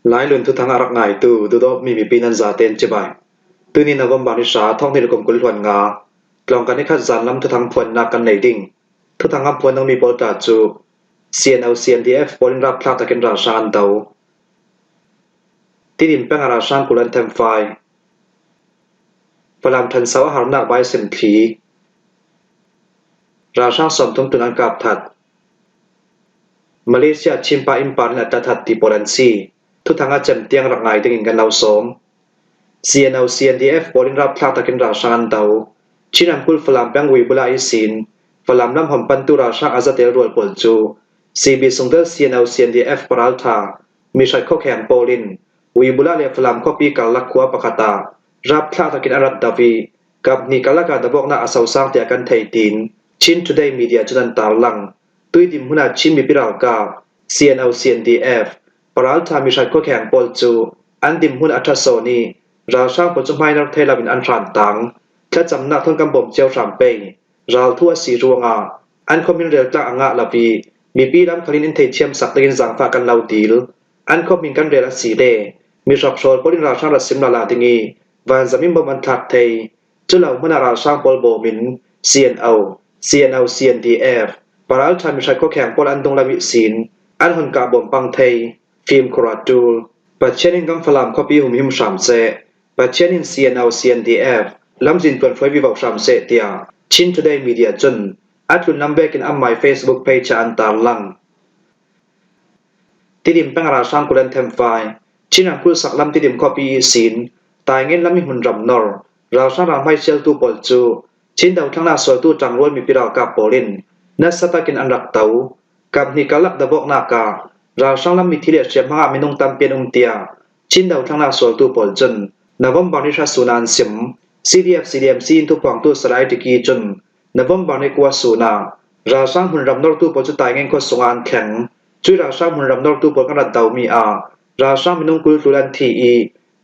Lailun thuthang a rak ngaitu duhdawtmi mipi nan zaten cibai. Tuni November ni hra thonghnih le kum 20 hluan nga tlawngkan nikhat zanlam thuthang phuannak kan nei ding. Thuthang a phuan dingmi pawl tla cu CNO CNDF pawl in rapthlak takin ralhrang an do. Tidim peng ah ralhrang 20 an themfai. Falam ṭhansau a harnak bai simthli. Ralhrang 30 tun an kap that. Malaysia Chinpa innpar in a tla that ti pawl an si. Thuthang a cem tiang rak ngai dingin kan lo sawm. CNO CNDF pawl in rapthlak takin ralhrang an do. Chin ramkulh Falam peng Vuibula i sin Falam lam hom pantu ralhrang a zatel rual pawl cu CB sungtel CNO CNDF paraltha mihrat khuakheng pawl in Vuibula le Falam khuapi karlak khua pakhat ah rapthlak takin a rat do i Kaphnih karlak ah dabawknak a sosang tiah kan theih tiin Chin Today media cun an tarlang. Tuidim hmun ah Chin mipi ralkap CNO-CNDF paralṭha mihrat khuakheng pawl cu an dimhmun a ṭha sawn i ralhrang pawl cu hmainar thei loin an hran tang. Thlacamnak thawng kan bawmh cio hram pei. Ralthu a si ruangah an khuamin reltlak a ngah lo i mipi lamkhal in in theithiam sak dingin zaangfah kan lo dil. An khuamin kan rel a si le mi hrokhrawl pawl in ralhrang rat sim lala ding i vanzam in bom an thlak thei. Culo hmun ah ralhrang pawl bawm in CNO, CNO CNDF, paralṭha mihrai khuakheng pawl an dung lo i sin an hun kah bawm pang thei. Fimkhur ah ṭul. Pathian in kan Falam khuapi humhim hram seh. Pathian in CNO CNDF lamzin tuan hruai vivo hram seh tiah Chin Today media cun a tlun lam bek in an my Facebook page ah an tarlang. Tidim peng ralhrang 20 an themfai. Chin ramkulh saklam Tidim khuapi i sin Taingen lam i hmunram nor ralhrang ralhmai sialtu pawl cu Chin dothlannak sualtu ṭangrual mipi ralkap pawl in nasa takin an rak to. Kaphnih karlak dabawknak ah ralhrang lam mithi le hriamhmang ah minung tampi an um tiah Chin dothlannak sualtu pawl cun November ni hra sun ah an sim. CDF CDMC in thupuangtu Salai Tiki cun November ni kua sun ah ralhrang hmunram nortu pawl cu Taingen khua sungah an thleng. Cui ralhrang hmunram nortu pawl kan rat domi ah ralhrang minung 20 tlul an thi i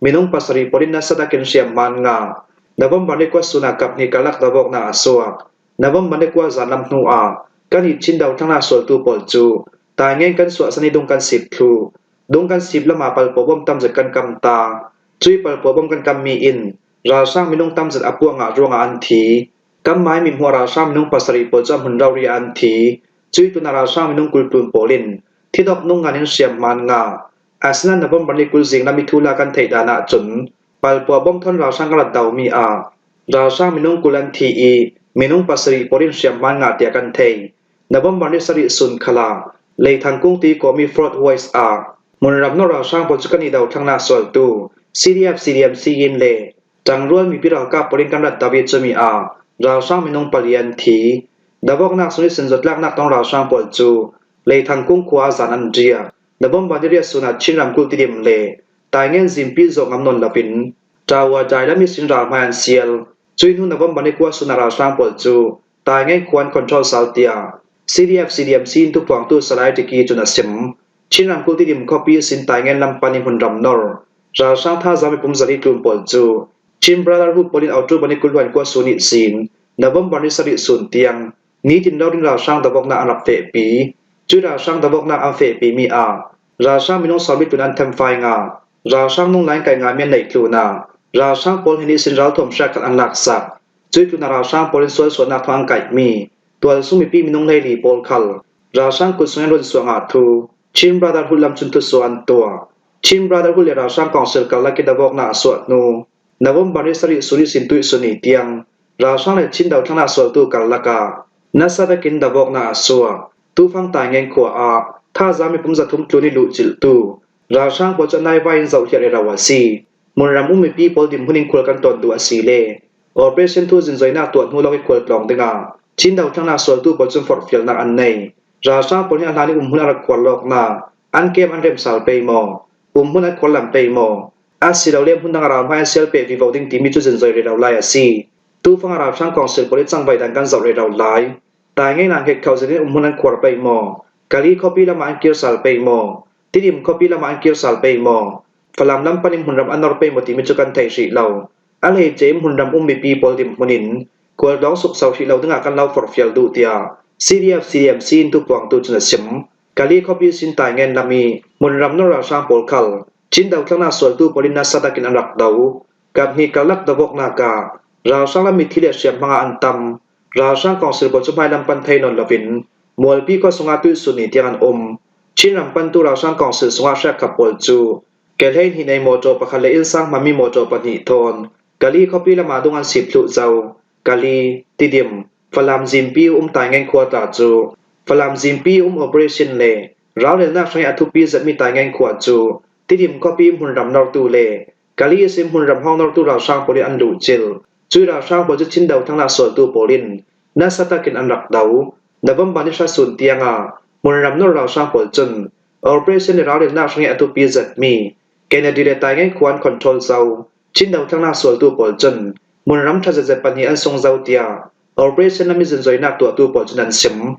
minung pasarih pawl in nasa takin hriamhman nga. November ni kua sun ah kaphnih karlak dawawknak a suak. November ni kua zanlam hnu ah kan i Chin dothlannak sualtu pawl cu Taingen kan suahsan i dung kan sip thlu. Dung kan sip lam ah palpaw bom tamzat kan kam ta. Cui palpaw bom kan kammi in ralhrang minung tamzat a puah ngah ruangah an thi. Kan mai mithmuh ralhrang minung pasarih pawl cu a hmun rori ah an thi. Cui tun ah ralhrang minung 20 tlun pawl in thidok nung ngan in hriamhman nga. Asinain November ni 20 zing lam i thula kan theih dan ahcun palpua bomthawn ralhrang kan rat domi ah ralhrang minung 20 an thi i minung pasarih pawl in hriamhman nga tiah kan theih. November ni sarih sun khala Leithang kungti kawmi Fort Wise ah hmunram no ralhrang pawl cu kan i dothlangnak sualtu CDF CDMC in le Ṭangrual mipi ralkap pawl in kan rat David cumi ah ralhrang minung pali an thi. Davoknak sung i sinzawtlaknak tong ralhrang pawl cu Leithang kung khua ah zan an riak. November ni riat sun ah Chin ramkulh Tidim le Taingen zimpi zawh ngam nawn loin Ṭawa dai lam i sin ral hmai an sial. Cui hnu November ni kua sun ah ralhrang pawl cu Taingen khua an control sal tiah CDF CDMC in thupuangtu Salai Tiki cun a sim. Chin ramkulh Tidim khuapi sin Taingen lam pan i hmunram nor Ralhrang thazaang mipum zali tlun pawl cu Chin Brotherhood pawl in October ni 20 kua sun ih sin November ni sarih sun tiang nitin lo ding ralhrang dawknak an rak fehpi. Cu ralhrang dawknak an fehpi mi ah ralhrang minung sawmi tlun an themfai nga, ralhrang nung lain kai nga mi an neih tlun ah ralhrang pawl hi nih sin ralthuam hriakhat an laksak. Cu tlun ah ralhrang pawl in sualsualnak thawng an kaih mi tualsung mipi minung hleili pawl khal ralhrang kut sung in run suang ah thu Chin Brotherhood lam cun thusuah an tuah. Chin Brotherhood le ralhrang council karlak i dawawknak a suah hnu November ni sarih suri sin tuih suni tiang ralhrang le Chin dothlannak sualtu karlak ah nasa takin dawawknak a suah. Tufang Taingen khua ah thazaang mipum 300 tlun i luhcilhtu ralhrang pawl cu naivai in zohhliah le ro a si. Hmunram um mipi pawl dimhmun in khual kan tawn duh a si le Operation Thu zinzoinak tuah hnu lawng i khualtlawng dingah Chin dothlannak sualtu pawl cun forhfialnak an nei. Ralhrang pawl nih a hlan i umhmun an rak khuar lawknak an kem an remsal pei maw? Umhmun an khuar lam pei maw? Asilole hmundang a ral hmai an sial peh vivo ding timi cu zinzoi rero lai a si. Tufang a ralhrang council pawl i cangvai dan kan zoh rero lai. Tai ngei na hngek kho zin in umhmun an khuar pei maw? Kali khuapi lam ah an kir sal pei maw? Tidim khuapi lam ah an kir sal pei maw? Falam lam pan in hmunram an nor pei maw timi cu kan thei hrih lo. A hleice in hmunram um mipi pawl dimhmun in khualtlawng sukso hrih lo dingah kan lo forhfial duh tiah CDF CDMC in tupuangtu cun a chim. Kali khuapi sin Taingen lam i hmunram nor ralhrang pawl khal Chin dothlannak sualtu pawl in nasa takin an rak do. Kaphnih karlak dawknak ah ralhrang lam mithi le hriamhmang ah an tam. Ralhrang council pawl cu hmailam pan thei nawn loin Mualpi khua sungah tuisun ni tiang an um. Chinram pantu ralhrang council sungah hriakkap pawl cu kehlei hnih nei mawṭaw pakhat le innsang hmami mawṭaw pahnih thawn Kali khuapi lam ah dung an sip thluh zau. Kali, Tidim, Falam Zimpi um Taingen khua tla cu Falam Zimpi um operation le ralrelnak hrang i a thupi zatmi Taingen khua cu Tidim khuapi hmunram nortu le Kali a si hmunram hawngnortu ralhrang pawl in an luhcilh. Cui ralhrang pawl cu Chin dothlannak sualtu pawl in nasa takin an rak do. November ni hra sun tiangah hmunram nor ralhrang pawl cun operation le ralrinnak hrang i a tupi zatmi Kennedy le Taingen khua an control zau. Chin dothlannak sualtu pawl cun hmunram ṭha zetzet pahnih an sung zau tiah operation lam i zinzoinak tuahtu pawl cun an sim.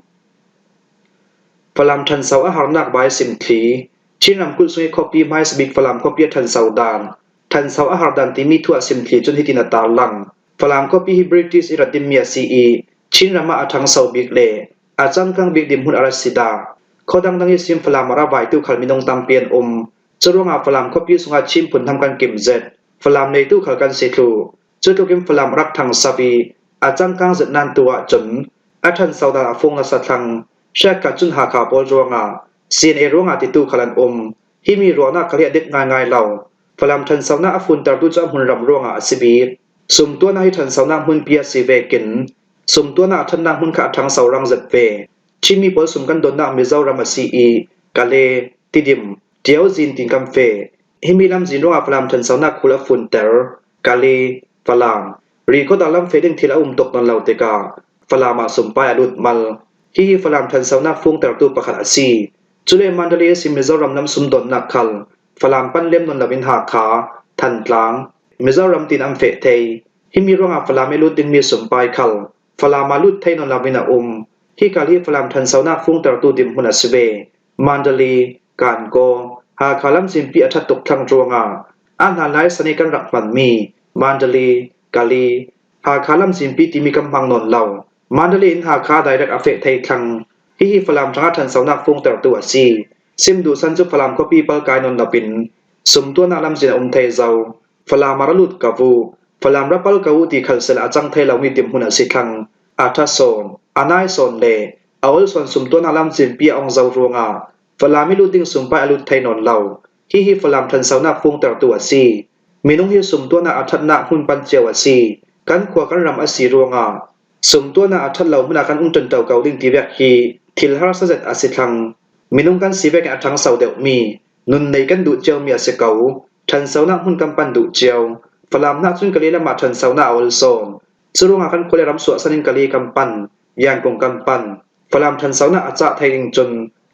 Falam ṭhanso a harnak vai simthli Chin ramkulh chung i khuapi hmaisabik Falam khuapi a ṭhanso dan, ṭhanso a har dan timi thu a simthli cun hitin a tarlang. Falam khuapi hi British i rat dimmi a si i Chinram ah a ṭhangso bik le a cangkang bik dirhmun a rat si dah. Khua dangdang i sim Falam a ra vaitu khal minung tampi an um. Curuangah Falam khuapi chungah Chin phun hnam kan kim zet. Falam neitu khal kan si thlu. Cutluk in Falam a rak ṭhangso i a cangkang zet nan tu ahcun a ṭhanso dan a fung nasa thlang. Hriatkhat cun Hakha pawl ruangah CNA ruangah titu khal an um. Hi mi ruahnak khal hi a dik ngaingai lo. Falam ṭhansonak a funtertu cu a hmunram ruangah a si bik. Sumtuannak hi ṭhansonak hmunpi a si vekin sumtuannak a ṭhatnak hmun kha a ṭhangso rang zet ve. Chinmi pawl sum kan donnak Mizoram a si i Kale, Tidim, Ṭio zin tin kan fe. Himi lamzin ruangah Falam ṭhansonak khul a funter. Kale, Falam, Rikawt ah lam fe ding thil a um tuk nawn lo tikah Falam ah sumpai a lut mal. Hihi Falam ṭhansonak fungtertu pakhat a si. Cule Mandalay a si Mizoram lam sumdawnnak khal Falam pan lem nawn loin Hakha, Thantlang, Mizoram tiin an feh thei. Himi ruangah Falam i lut dingmi sumpai khal Falam ah lut thei nawn loin a um. Hi kal hi Falam ṭhansonak fungtertu dirhmun a si ve. Mandalay, Kankaw, Hakha lamzinpi a ṭhat tuk thlang ruangah a hna lai san i kan rak hmanmi Mandalay, Kali, Hakha lamzinpi timi kan hmang nawn lo. Mandalay in Hakha direct a feh thei thlang. Hihi Falam hrangah ṭhansonak fungtertu a si. Simduhsan cu Falam khuapi palkai nawn loin sumtuannak lamzin a um thei zau. Falam ah ra lut ka vu. Falam ra pal ka u ti khal sel a cang thei lomi dirhmun a si thlang. A ṭha sawn, a nai sawn le a ol sawn sumtuannak lamzinpi a ong zau ruangah Falam i lut ding sumpai a lut thei nawn lo. Hihi Falam ṭhansonak fungtertu a si. Minung hi sumtuannak a ṭhatnak hmun pan cio a si. Kan khua kan ram a si ruangah sumtuannak a ṭhat lo hmun ah kan um ṭanṭo ko ding ti vek hi thil harsa zet a si thlang. Minung kan si vek in a ṭhangso deuhmi, nun nei kan duh ciomi a si ko. Ṭhansonak hmun kan pan duh cio. Falam hna cun ka lehlam ah ṭhansonak a ol sawn. Curuangah kan khua le ram suahsan in kali kan pan, Yangon kan pan. Falam ṭhansonak a cah thei ning cun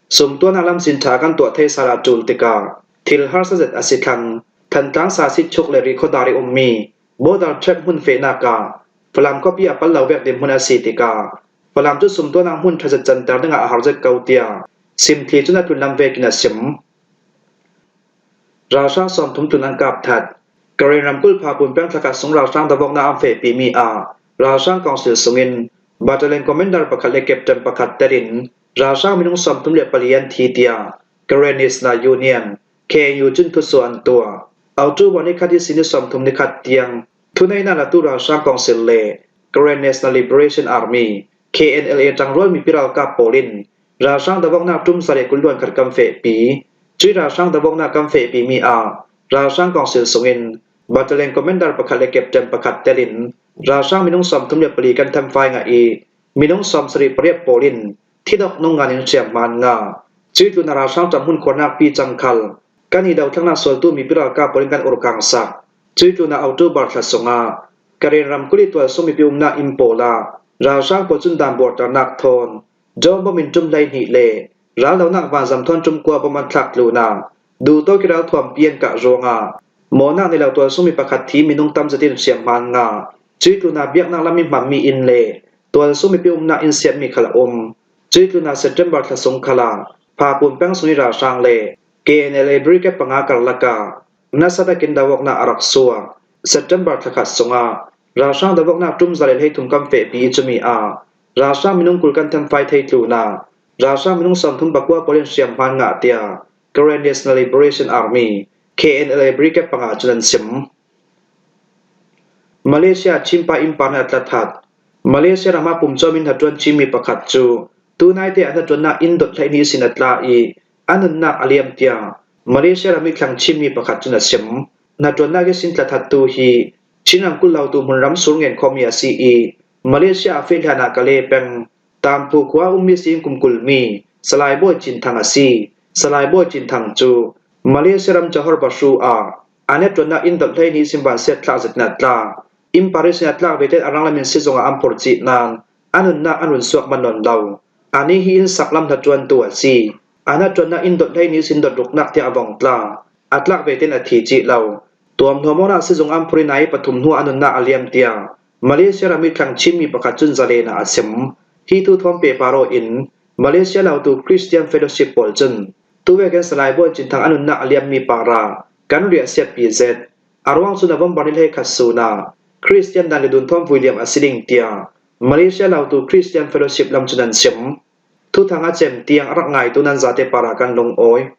sumtuannak lamzin ṭha kan tuah thei sal a ṭul tikah thil harsa zet a si thlang. Thantlang Sasitchuk le Rikhuadar i ummi border trap hmun fehnak ah Falam khuapi a pal lo vek ding hmun a si tikah Falam cu sumtuannak hmun ṭha zet canter dingah a har zet ko tiah Simthli cun a tlunlam vekin a sim. Ralhrang 30 tlun an kap that. Karen ramkulh Phapun pengthlak ah sung ralhrang dawknak an fehpimi ah ralhrang council sungin battalion commander pakhat le captain pakhat tel in ralhrang minung 34 an thi tiah Karen National Union KNU cun thusuh an tuah. October nikhat i sini 31 tiang thuneinak latu ralhrang council le Karen National Liberation Army KNLA ṭangrual mipi ralkap pawl in ralhrang dawknak ṭum sarih kul khat kan fehpi. Cui ralhrang dawknak kan fehpimi ah ralhrang council sungin battalion commander pakhat le captain pakhat tel in ralhrang minung 34 kan thamfai nga i minung 78 pawl in thidok nungan in hriamhman nga. Cui tlun ralhrang ṭam hmun khuarnak pi cang khal kan i dothlannak sualtu mipi ralkap pawl in kan urkang sak. Cui tlun ah October thla sungah Karen ramkulh i tualsung mipi umnak inn pawl ah ralhrang pawl cun dan buarternak thawn drone bom in ṭum 12 le raldohnak vanzam thawn ṭum kua bom an thlak tlunak duhtawk i ralthuam pi an kah ruangah mawnak nih lo tualsung mi pakhat thi minung tam zatin hriamhman nga cui tlun ah biaknak lam i hmanmi inn le tualsung mipi umnak inn siatmi khal a um. Cui tlun ah September thla sung khal ah Phapun peng sung i ralhrang le KNLA brigade panga karlak ah nasa takin dawaknak a rak suak. September thlakhat sungah ralhrang dawaknak ṭum 113 kan fehpi i cumi ah ralhrang minung 20 kan thenfai thei tlunah ralhrang minung 39 pawl in hriamhman ngah tiah Karen National Liberation Army. KNLA Brigade panga cun an chim. Malaysia Chinpa innpa nih a tlathat. Malaysia ram ah pumcawm in hnaṭuan chinmi pakhat cu tunaite ah hnaṭuannak inn dot 12 sin a tla i a nunnak a liam tiang Malaysia ram i thlang chinmi pakhat cun a chim. Hnaṭuannak i sin tlathattu hi Chin ramkulh Lautu hmunram Surngen khuami a si i Malaysia ah fehhlan ah Kale peng Tamphu khua ummi sing kum 20 mi Salai Bawi Cin Thang a si. Salai Bawi Cin Thang cu Malaysia ram Johor Bahru ah a netṭuannak inn dot 12 simvan set thlak zat in a tla. Inn Paris in a tlak ve tet a ranglam in sizung ah an phorh chih nain a nunnak an run suak manh nawn lo. Anih hi inn sak lam hnaṭuantu a si. A hnaṭuannak inn dot 12 sin dot ruknak tiang a vong tla. A tlak ve ten a thi chih lo. Tuamhlawm ah sizung an phur i nai pathum hnu a nunnak a liam tiang Malaysia ram i thlang Chinmi pakhat cun zalen ah a chim. Hi tu thawng pe paro in Malaysia lautu Christian Fellowship pawl cun tuve kan Salai Bawi Cin Thang a nunnak a liammi para kan riah siappi zet. A ruang cu November ni 11 sun ah Christian dan le dun thawng vui liam a si ding tiah Malaysia lautu Christian Fellowship lam cun an chim. Thuthang a cem tiang a rak ngaitu nan zate para kan lungawi.